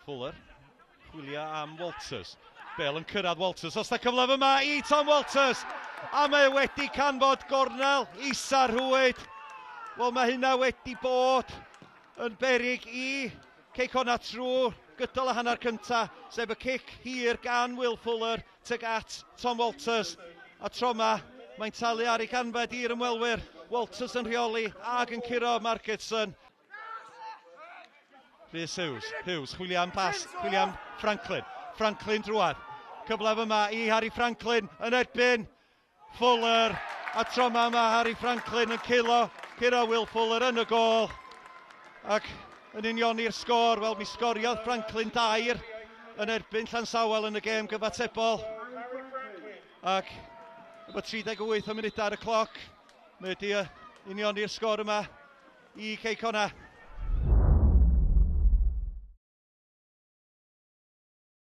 Fuller, chwilio am Walters. Bale yn cyrraedd Walters. Os da cyfle yma i Tom Walters. A mae wedi canfod gornel isa rhwyd. Wel, mae hynna wedi bod yn berig i Cei Connah trwy gydol y hanner cynta, sef y cic hir gan Will Fuller tuag at Tom Walters. A tro yma, mae'n talu ar ei ganfed i'r ymwelwyr. Walters yn rheoli ac yn curo Margetson. Rhys Hughes, Hughes, chwilio am pas, chwilio am Franklin. Franklin drwad. Cyfle yma i Harry Franklin yn erbyn Fuller. A tro yma mae Harry Franklin yn curo, curo Will Fuller yn y gôl. Ac yn unioni'r sgôr, wel mi sgoriodd Franklin dair yn erbyn Llansawel yn y gêm gyfatebol. Ac efo 38 o munudau ar y cloc, mae wedi unioni'r sgôr yma i Cei Connah.